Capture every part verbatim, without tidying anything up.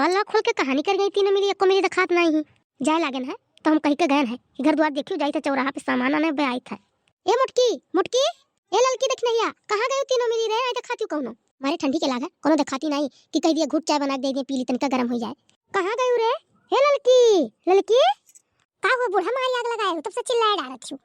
अल्लाह, खोल के कहानी कर गई, तीनों मिली, एको मिली देखात नाहीं ही। जाए लागेन है, तो हम कहि के गएन है कि घर द्वार देखियो, जाइत है चौराहा पे सामान आने बे आइत है। ए मोटकी, मोटकी, ए ललकी, देखी नहिया, कहाँ गयो तीनों मिली रे? आए देखातियो कौनो। मारे ठंडी के लाग है, कौनो देखाती नाहीं कि कहि दिया घुट चाय बना के दे दे, पी ली, तनिका गरम होइ जाए। कहाँ गयो रे? हे ललकी, ललकी, का हुआ बूढ़ा, मारी आग लगाए हो, तब से चिल्लाए डारत हो।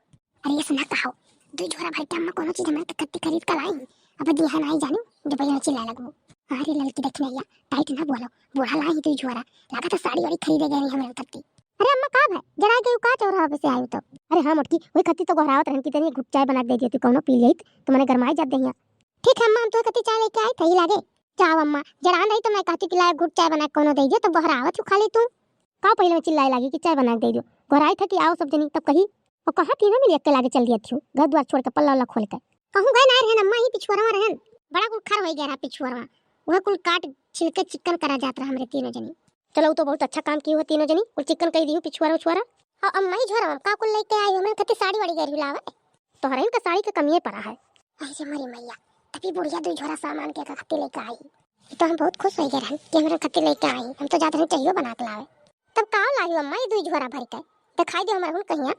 अरे ऐसे ना कहो, दुई झोरा भर के अम्मा कौनो चीज हमरे खत्ती खरीद के लाई, अब दिया नाहीं जानी, जब ये चिल्लाए लगबो। अरे ललकी, देखी नहिया, टाइट ना बोलो, बूढ़ा लाई दुई झोरा, लागत है साड़ी वाड़ी खरीदे गए रही हमरे खत्ती। अरे अम्मा, का भय? जराए गयू का चौराहा पे से आयू तब? अरे हाँ मोटकी, वही खत्ती तो गोहरावत रहन कि तनी घुट चाय बना के दे दियो, तू कौनो पी लियत, तो मने गरमाए जात देहिया। ठीक है अम्मा, हम तो खत्ती चाय लेके आए थे ही लागे। जाओ अम्मा, जरान रही तो मैं कहती कि लाए घुट चाय बना के कौनो दे दियो, तो गोहरावत हूँ खाली तू। का पहले में चिल्लाए लागी कि चाय बना के दे दियो, गोहराए थे कि आओ सब जनी, तब कही। और कहाँ तीनों मिली अक्के लागे चल दिया थी, घर द्वार छोड़ के पल्ला उल्ला खोल के। कहूँ गए ना रहन अम्मा, ही पिछुआरवा रहन, बड़ा कुल खर हो गया रहा पिछुआरवा, वह कुल काट छिलके चिक्कन करा जात रहा हमरे तीनों जनी। चलो, उ तो बहुत अच्छा काम की हो तीनों जनी, कुल चिक्कन कही दिहु पिछुआरा उछुआरा। हाँ अम्मा, ही झोरा हम का कुल लेके आई, हमरे खत्ती साड़ी वाड़ी गैर लावे। तोहरा इनका साड़ी के कमिए पड़ा है। अरे मरी मैया, तभी बुढ़िया दुई झोरा सामान के खत्ती लेके आई। ये तो हम बहुत खुश हो गए रहन कि हमरे खत्ती लेके आई, हम तो जात रहन चाहिए बना के लावे। तब का लाही अम्मा ये दुई झोरा भर के? दिखाई दे हमारे हुन कहिया।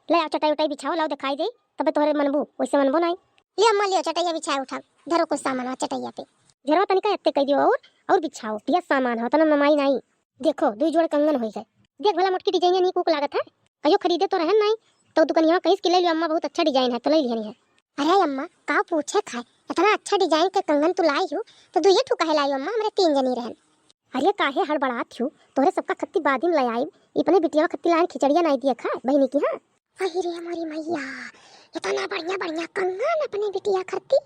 ले आओ चटाई उटाई बिछाओ, लाओ दिखाई दे, तबे तोहरे मनबू, वैसे मनबो नाई। ले अम्मा, लियो चटैया बिछाए उठाओ, धरो कुछ सामान चटैया पे। झोरवा तनिका एत्ते कह दियो और, और बिछाओ, ढेर सामान है, तना नमाई नाई। देखो, दुई जोड़ कंगन होई है। देख भला मोटकी, डिजाइन नीक उक लागत है, कहियो खरीदे तो रहन नाई, तो दुकनिया कहिस कि ले लियो अम्मा, बहुत अच्छा डिजाइन है, तो ले लिहनी है। अरे अम्मा, का पूछे खाए, इतना अच्छा डिजाइन के कंगन तू लाई हो, तो दुइये ठू काहे लाई अम्मा, हमरे तीन जनी रहन। अरे काहे हड़बड़ात हो, तोहरे सबका खत्ती बाद में ले आइब, इपने बिटिया खत्ती लान खिचड़िया नाई दिया खाए बहिनी की, हाँ। अहि रे मोरी मैया, इतना बढ़िया बढ़िया कंगन अपने बिटिया खत्ती,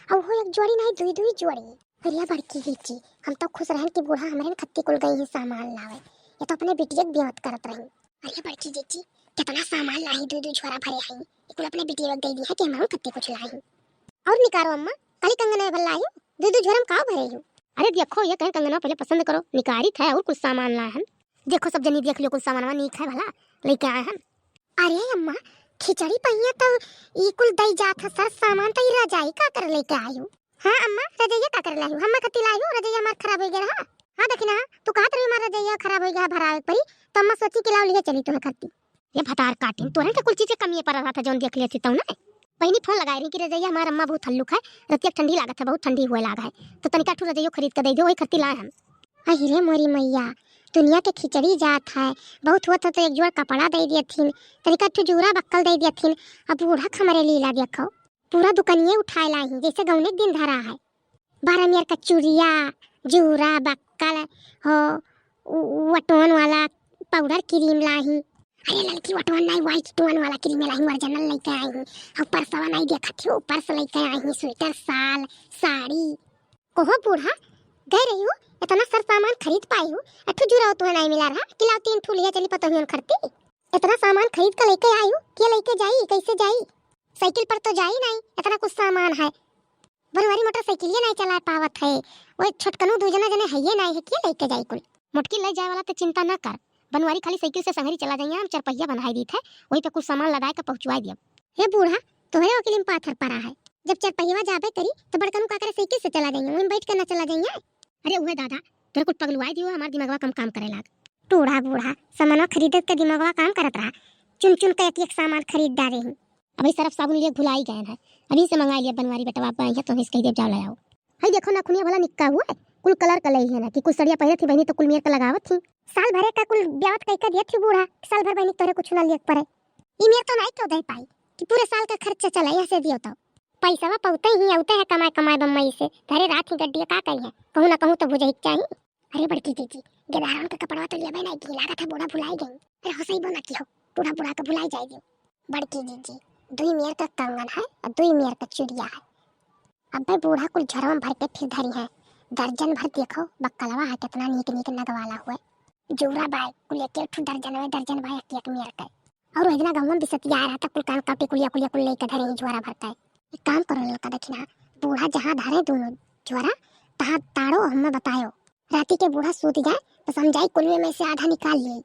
और वो एक जोड़ी नाई, दुई दुई जोड़ी। अरे बड़की जीजी, हम तो खुश रहन कि बूढ़ा हमरे खत्ती कुल गई ही सामान लावे, ये तो अपने बिटिया के बेवत करत रही। अरे बड़की जीजी, कितना सामान लाई, दुई दुई झोरा भरे हैं, ये कुल अपने बिटिया के दे दी है कि हम खत्ती कुछ लाई। और निकारो अम्मा, काली कंगन में भला आई, दुई दुई झोरा में का भरे हो? अरे देखो, ये कहे कंगनवा पहले पसंद करो, निकारी था और कुछ सामान लाए हम। देखो सब जनी देख लियो, कुल सामानवा नीक है भला, लेके आए हम। अरे अम्मा, खिचड़ी पहिया तो ई कुल दई जात है सर सामान, तो ई रजाई का कर लेके आयु? हाँ अम्मा, रजैया का कर लायु? हम्मा खत्ती लायु, रजैया हमार खराब हो गया रहा। हाँ देखी ना, तू कहत रही हमार रजैया खराब हो गया, भरावे के पड़ी, तो अम्मा सोची कि लाओ लिए चली तुम्हें खत्ती। ये भतार काटिन, तोरन के कुल चीज के कमी पर रहा था, जौन देख लेती तौन। बहिनी फोन लगाए रही कि रजैया हमार अम्मा बहुत हल्लुक है, रतिया ठंडी लागत है, बहुत ठंडी हुए लाग है, तो तनिका ठू रजैयो खरीद के दे दो, वही खत्ती लाए हम। अहि रे मोरी मैया, दुनिया के खिचड़ी जात है, बहुत हुआ था तो एक जोड़ कपड़ा दे दिए थीन, तनिका ठू जूरा बक्कल दे दिए थीन। अब बूढ़ा खमरे लीला देखो, पूरा दुकनिये उठाए लाई, जैसे गौने के दिन धरा है। बारह मेर का चूड़िया, जूरा, बक्कल हो, उ-, वटोन वाला पाउडर क्रीम लाही। अरे ललकी वटोन नाई, व्हाइट टोन वाला क्रीम लाही, ओरिजिनल लेके आई ही। और पर्सवा नाई देखत हो, पर्स लेके आई ही, स्वेटर, साल, साड़ी। कहो बूढ़ा, गए रही हो, इतना सर सामान खरीद पाई हो, अठू जूरा तुम्हें नाई मिला रहा कि लाओ तीन ठू लिया चली पतोहियन खरती। इतना सामान खरीद के लेके आई हो, के लेके जाई, कैसे जाई? साइकिल पर तो जाई नाई, इतना कुछ सामान है। बनवारी मोटरसाइकिलिया नाई चलाए पावत है, वो छोटकनू दू जना जने हइये नाई है, के लेके जाई कुल? मोटकी ले जाए वाला ते चिंता ना कर, बनवारी खाली साइकिल से संगरी चला जाइए, हम चरपहिया बनाई दीत है, वही पे कुछ सामान लदाए के पहुँचवाए दियब। हे बूढ़ा, तोहरे वकील में पाथर पड़ा है, जब चरपहिया जाबे करी तो बड़कनू का करे साइकिल से चला जाइए, वहीं बैठ के ना चला जाइए। अरे उहे दादा, तोरे कुल पगलुआई दियो, हमार दिमागवा कम काम करे लाग। टूढ़ा बूढ़ा, सामानवा खरीदत के दिमागवा काम करत रहा, चुन चुन के एक एक सामान खरीद डारे ही। अबही सरफ साबुन लिए भुलाई गए हैं, अभी से मंगाई लिया बनवारी बेटवा, अब यहाँ तो कह दे जाओ ले आओ। हई देखो ना खुनिया भला निक्का हुआ है, कुल कलर का लई है ना कि कुल सड़िया पहनत ही बहनी तो कुल मेर का लगावत ही। साल भरे का कुल ब्यावत कई का दियत ही बूढ़ा, साल भर बहनी तोरे कुछ ना लियक पड़े। ई मेर तो नाई क्यों दे पाई कि पूरे साल का खर्चा चला यहाँ से दियो तो। पैसा पौते ही आउते है कमाए कमाए बम्बई से, घरे रात ही गड्डिया का कही है, कहूँ ना कहूँ तो भुजाई के चाही। अरे बड़की जीजी, गेदारवन का कपड़वा तो लेबे नाई की, लागत है बूढ़ा भुलाई गई। अरे हो सही बोला की हो, बूढ़ा बूढ़ा का भुलाई जाए दियो। बड़की जीजी, दुई मेर का कंगन है और दुई मेर का चूड़िया है। अबे बूढ़ा कुल झरवा भर के फिर धरी है, दर्जन भर देखो बक्कलवा है, कितना नीक नीक नगवाला हुए। जूरा बाय कुल एक एक ठो दर्जन हुए, दर्जन बाय एक एक मेर के। और इतना गंगम बिसतिया रहा था, कुल कान कापी कुलिया कुलिया कुल लेके धरे ही झोरा भर के। एक काम करो ललका दखिना, बूढ़ा जहाँ धरे दोनों झोरा, तहाँ ताड़ो हमें बतायो। राती के बूढ़ा सूत जाए, बस हम जाई कुलवे में से आधा निकाल लिए।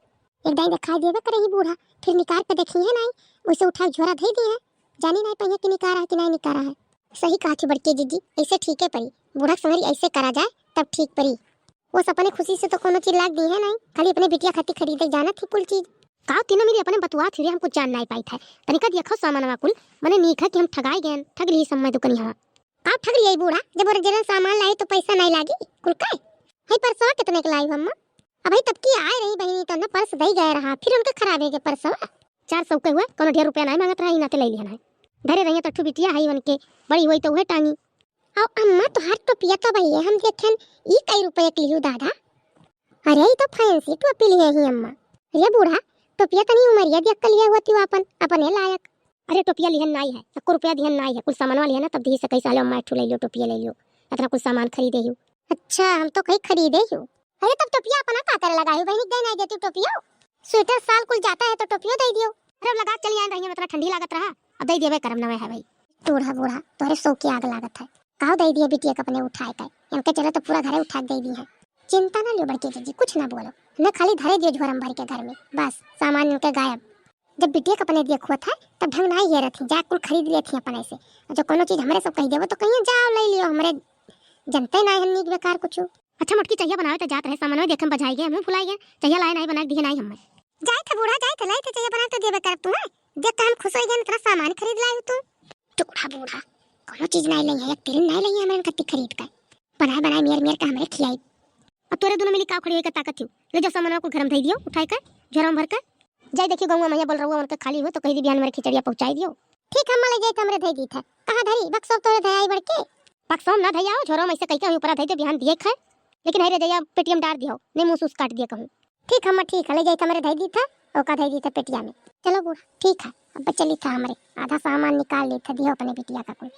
एक दाई दिखाई देवे करे ही बूढ़ा, फिर निकाल के देखी है नाई, वैसे उठाए झोरा धई दिए है, जानी नाई पहिया कि निकारा है कि नाई निकारा है। सही कहा थी बड़की जीजी, ऐसे ठीक है परी, बूढ़ा संगरी ऐसे करा जाए तब ठीक परी। वो अपने खुशी से तो कोनो चीज लाग दिहे नहीं, खाली अपने बिटिया खातिर खरीदे जानत ही कुल चीज। काव तीनों मिली अपने बतुआत ही रे, हम कुछ जान नाहीं पाइत है। तनिका देखो सामानवा कुल, मने नीक है कि हम ठगाए गए, ठग ली समय दुकनिया। काव ठग लिया ई बूढ़ा, जब ओरिजिनल सामान लाई तो पैसा नाहीं लागी कुल का? है परसवा कितने के लाई हो अम्मा? अबही तब की आए रही बहिनी, तो ना पर्स दे गए रहा, फिर उनके खराब है के परसवा। चार सौ के हुए, कोनो ढेर रुपया नाहीं मांगत रहा, ई नाते ले लिहन है। धरे रहिए तो ठू बिटिया है उनके, बड़ी हुई तो उहे टांगी। अउ अम्मा, तोहार टोपिया तो भैया हम देखेन, ई कई रुपया के लिहू दादा? अरे, ई तो फैंसी टोपी लिहे ही अम्मा। अरे बूढ़ा, टोपिया तनी उमरिया देख के लिहे हुआ तू आपन, अपने लायक। अरे टोपिया लिहन नाई है, एको रुपया दिहन नाई है, कुल सामानवा लिहे ना, तब दिही से कई साले अम्मा एक ठू ले लियो, टोपिया ले लियो, इतना कुल सामान खरीदे ही। अच्छा, हम तो कहीं खरीदे ही। अरे तब टोपिया अपना का करे लगाई हो बहनी, दे नाई देती टोपियो? स्वेटर साल कुल जाता है तो टोपियो दे दियो। अरे अब लगा चली आए रही, इतना ठंडी लागत रहा, अब दे देवे करम नवे है भाई। बूढ़ा बूढ़ा, तोरे सौ की आग लागत है। काव दे दिए बिटिया के अपने उठाए के, इनके चले तो पूरा घरे उठा के दे दी है। चिंता ना लियो बड़की जीजी, कुछ ना बोलो, न खाली धरे दियो झोरम भर के घर में, बस सामान इनके गायब। जब बिटिया के अपने देखुआ था तब ढंग ना ये रहती, जा कुल खरीद लेती अपने से। जो कोनो चीज हमरे सब कह देबो तो कहिए जाओ ले लियो, हमरे जनते ना है नीक बेकार कुछ। अच्छा मोटकी, चहिया बनावे तो जात रहे, सामानवे देखे में बझाई गए, हम भुलाई गए, चहिया लाए नाई बना के दिए नाई हमें। जाए थे बूढ़ा, जाए थे, लाए थे चहिया बना के तो देबे करब तुम्हें, देख के हम खुश हो गए, इतना सामान खरीद लाए हो तू। टुकड़ा बूढ़ा, कोनो चीज नाई लई है, एक तिल नाई लई है हमरे कत्ती खरीद के, बनाए बनाए मेर मेर के हमरे खियाई। अब तोरे दोनों मिली काव खड़ी होई के ताकत हो, ले जाओ सामानवा को घर में धई दियो, उठाए के, झोरा में भर के। जाए देखियो गौवा मैया बोल रहुआ उनके खाली हो तो कह दी बिहान मेरे खिचड़िया पहुँचाई दियो। ठीक है, अम्मा ले जाए तो हमरे धई दी था। कहाँ धरी? बक्सों तोरे धई आई बड़के। बक्सों ना धई आओ, झोरा में ऐसे कह के वहीं ऊपर धई दो, बिहान दिए खाए। लेकिन है रे जया पेटियम डार दियो, नहीं मुँह सूस काट दिए कहूँ। ठीक है अम्मा, ठीक है, ले जाए तो हमरे धई दी था, ओका धई दी था पेटिया में। चलो बूढ़ा, ठीक है, अब चली था हमरे, आधा सामान निकाल ली था, दियो अपने बिटिया का कुल।